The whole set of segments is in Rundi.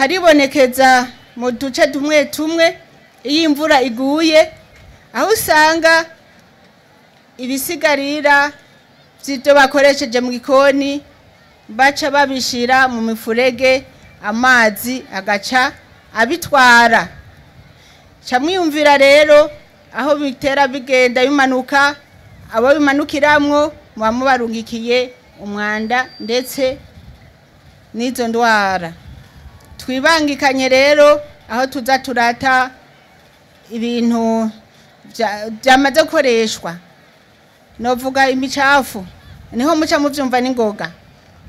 Haribonekeza mu duce tumwe tumwe iyo imvura iguye, aho usanga ibisigarira by'ibyo bakoresheje mu gikoni baca babishira mu mifurege, amazi agaca abitwara. Ca mwiyumvira rero aho bitera bigenda bimanuka, abo bimanukiramwo muba mubarungikiye umwanda ndetse n'izo ndwara. Twibangikanye rero aho tuza turata ibintu byamaze gukoreshwa, novuga imicafu, niho muca muvyumva n'ingoga.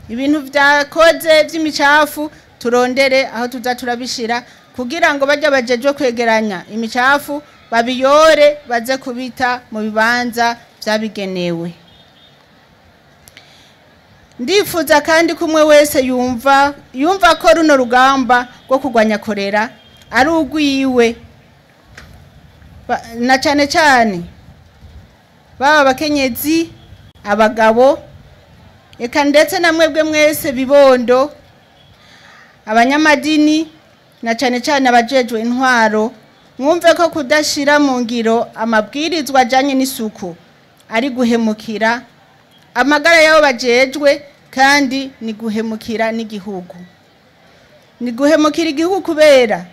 Ibintu vyakoze vy'imicafu turondere aho tuza turabishira, kugira ngo bajya bajejwe kwegeranya imicafu babiyore baze kubita mu bibanza vyabigenewe. Ndifuza kandi kumwe wese yumva ko runo rugamba rwo kurwanya korera ari urwiwe, na cane cane baba abakenyezi, abagabo, eka ndetse na mwebwe mwese bibondo, abanyamadini na cane cane abajejwe intwaro, mwumve ko kudashira mu ngiro amabwirizwa ajanye n'isuku ari guhemukira amagara yabo bajejwe, kandi ni guhemukira n'igihugu. Ni guhemukira igihugu kubera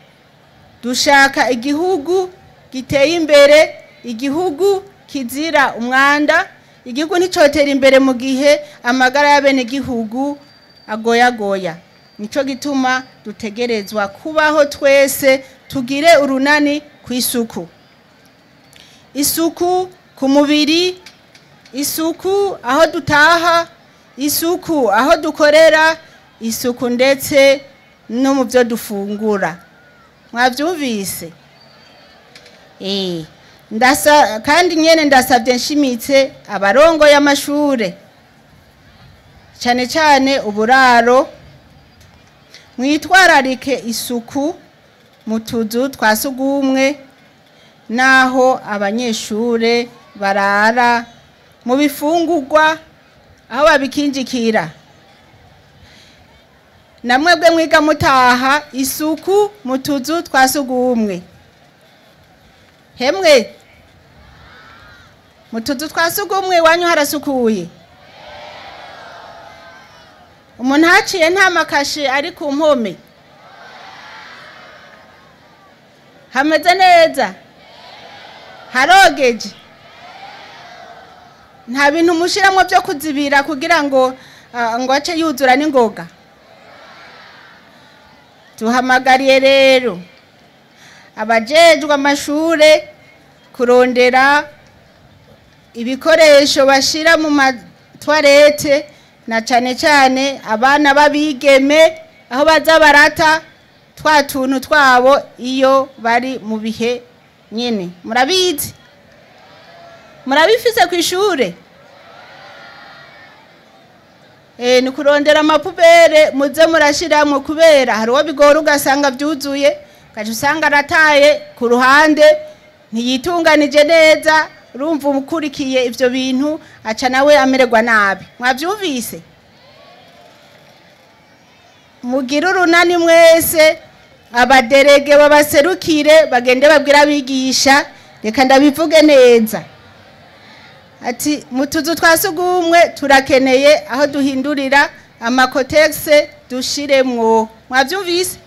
dushaka igihugu giteye imbere, igihugu kizira umwanda. Igihugu nticotera imbere mu gihe amagara y'abenegihugu agoyagoya. Nico gituma dutegerezwa kubaho twese tugire urunani ku isuku. Isuku ku mubiri, isuku aho dutaha, isuku aho dukorera, isuku ndetse no mu byo dufungura. Mwavyumvise? Ndasa kandi nyene ndasabye nshimitse abarongo y'amashure, cyane cyane uburaro, mwitwararike isuku mu tuzu twa sugumwe naho abanyeshure barara, mu bifungurwa aho babikinjikira. Namwebwe mwiga mutaha, isuku mu tuzu twa sugumwe. Hemwe mu tuzu twa sugumwe wanyu harasukuye? Umuntu haciye nta makashe ari ku mpome, hameze neza, harogeje, nta bintu mushiramwo byo kuzibira kugira ngo ngo ace yuzura n'ingoga. Tuhamagariye rero abajejwe amashure kurondera ibikoresho bashira mu matwarete, na cane cane abana babigeme aho baza barata twa tuntu twabo iyo bari mu bihe nyene. Murabizi? Murabifise kw'ishure? Ni kurondera amapubere muze murashiramwo, kubera hari uwo bigora ugasanga vyuzuye, ugaca usanga arataye ku ruhande, ntiyitunganije neza. Urumva umukurikiye ivyo bintu aca nawe amererwa nabi. Mwavyumvise? Mugire urunani mwese, abaderege babaserukire bagende babwira abigisha. Reka ndabivuge neza, ati mu tuzu twa sugumwe turakeneye aho duhindurira amakotegise dushiremwo. Mwavyumvise?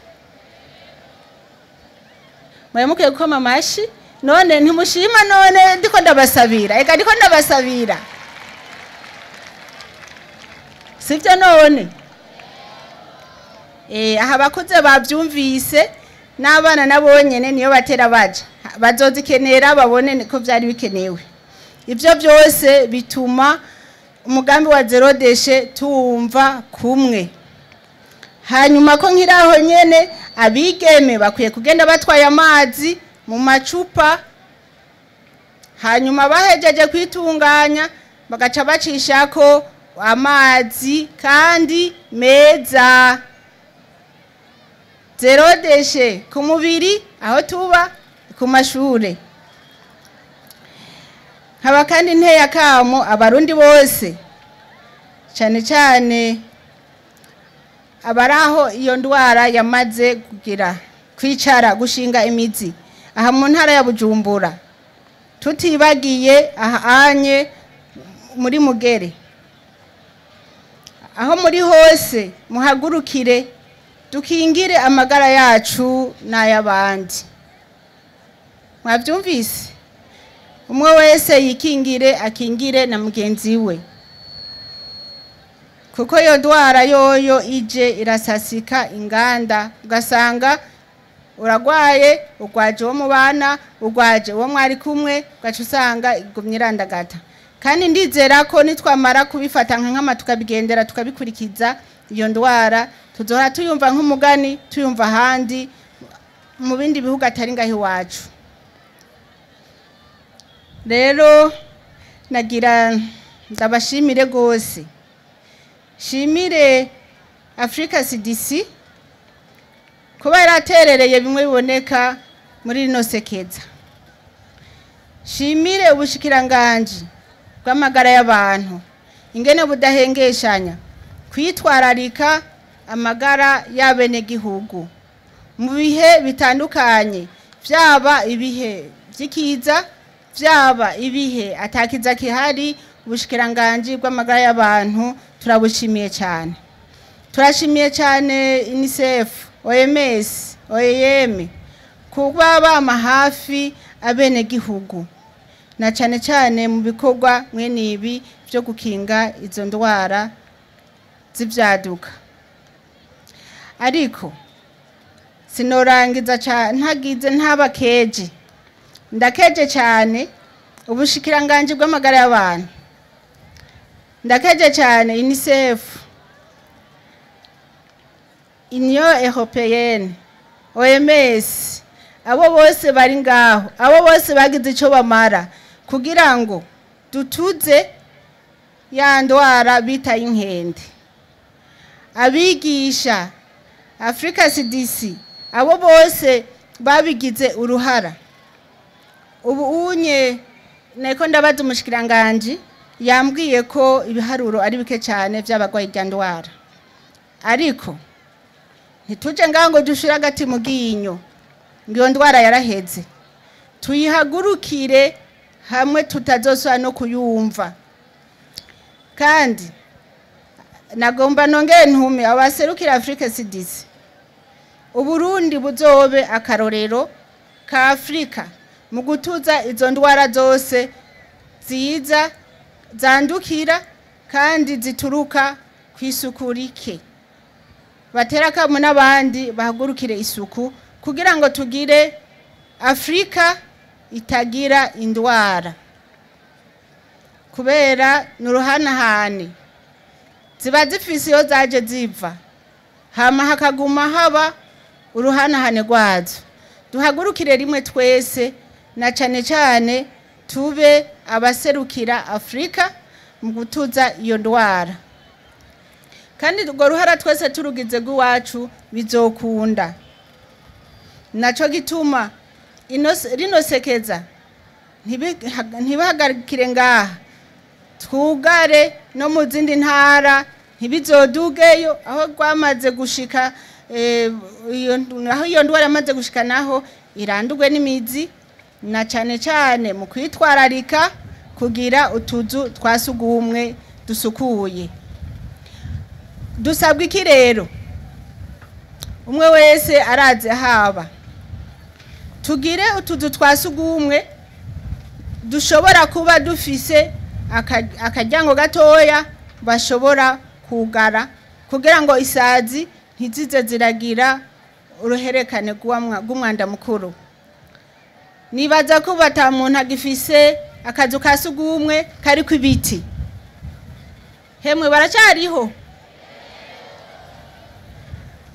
Mwe gukoma amashi none ntimushima? None ndiko ndabasabira, eka ndiko ndabasabira, sivyo? None aha abakuze bavyumvise, n'abana nabo nyene niyo batera baja bazozikenera, babone ko vyari bikenewe. Ivyo byose bituma umugambi wa zéro déchet tuwumva kumwe. Hanyuma ko nkiraho nyene, abigeme bakwiye kugenda batwaye amazi mu macupa, hanyuma bahejeje kwitunganya bagaca bacishako amazi kandi meza. Zéro déchet ku mubiri, aho tuba, ku mashure. Nkaba kandi nteye akamo abarundi bose, cyane cyane Abaraho iyo ndwara yamaze kugira kwicara gushinga imizi aha mu ntara ya Bujumbura, tutibagiye aha anye muri Mugere, aho muri hose muhagurukire dukingire amagara yacu n'ay'abandi. Mwabyumvise? Umwe wese yikingire, akingire na mugenzi we, kuko iyo ndwara yoyo ije irasasika inganda, ugasanga uragwaye, ugwaje uwo mubana, ugwaje uwo mwari kumwe, ugaca usanga igumye irandagata. Kandi ndizera ko nitwamara kubifata nka nkama tukabigendera tukabikurikiza, iyo ndwara tuzohora tuyumva nk'umugani, tuyumva ahandi mu bindi bihugu atari ngaho iwacu. Rero nagira ndabashimire rwose, shimire Africa CDC kuba yaraterereye bimwe biboneka muri rino sekeza, shimire ubushikiranganji bw'amagara y'abantu ingene budahengeshanya kwitwararika amagara y'abenegihugu mu bihe bitandukanye, vyaba ibihe vy'ikiza, vyaba ibihe atakiza kihari. Ubushikiranganji bw'amagara y'abantu turabushimiye cyane. Turashimiye cyane UNICEF, OMS, OEM kuba bama hafi abenegihugu na cyane cyane mu bikorwa mwene ibi byo gukinga izo ndwara z'ivyaduka. Ariko sinorangiza ntagize ntabakeje, ndakeje cyane ubushikiranganji bw'amagara y'abantu, ndakeje cyane UNICEF, Union Européenne, OMS, abo bose bari ngaho, abo bose bagize ico bamara kugira ngo dutuze ya ndwara bita inkende. Abigisha Africa CDC, abo bose babigize uruhara. Ubu unye neko ndabaza umushikiranganje yambwiye ko ibiharuro ari bike cyane by'abagwayi irya ndwara, ariko ntituje ngango dushira agati mu ginyo ngo iyo ndwara yaraheze, tuyihagurukire hamwe tutazosubira no kuyumva. Kandi nagomba nongere ntume abaserukira Africa CDC, Uburundi buzobe akarorero ka Afrika mu gutuza izo ndwara zose ziza zandukira kandi zituruka kw'isuku rike. Batera kamwe n'abandi bahagurukire isuku kugira ngo tugire Afrika itagira indwara, kubera n'uruhanahane ziba zifise iyo zaje ziva, hama hakaguma haba uruhanahane rwazo. Duhagurukire rimwe twese na cane cane tube abaserukira Afrika mu gutuza iyo ndwara. Kandi urwo ruhara twese turugize rw'iwacu bizokunda. Naco gituma rino sekeza ntibahagarikire ngaha, twugare no mu zindi ntara, ntibizodugeyo aho rwamaze gushika, aho iyo ndwara yamaze gushika naho irandurwe n'imizi, na cane cane mu kwitwararika kugira utuzu twasugumwe dusukuye. Dusabwa iki rero? Umwe wese araze haba tugire utuzu twasugumwe dushobora kuba dufise akaryango gatoya bashobora kugara kugira ngo isazi ntizize ziragira uruherekane rw'umwanda mukuru. Nibaza ko bata muntu agifise akazu ka sugumwe kari ku ibiti. Hemwe baracariho.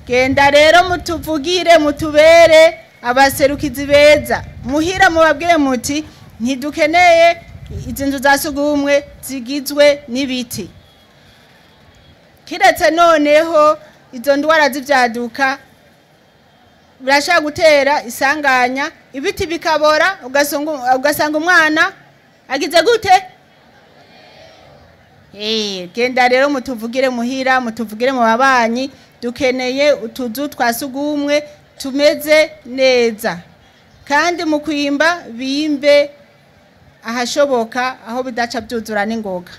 Genda rero mutuvugire, mutubere abaserukizi beza, muhira mubabwire muti ntidukeneye izi nzu za sugumwe zigizwe n'ibiti. Kiretse noneho izo ndwara z'ivyaduka birashobora gutera isanganya, ibiti bikabora, ugasanga umwana agize gute? Genda rero mutuvugire muhira, mutuvugire mu babanyi, Dukeneye utuzu twa sugumwe tumeze neza, kandi mu kwimba bimbe ahashoboka aho bidaca byuzura n'ingoga.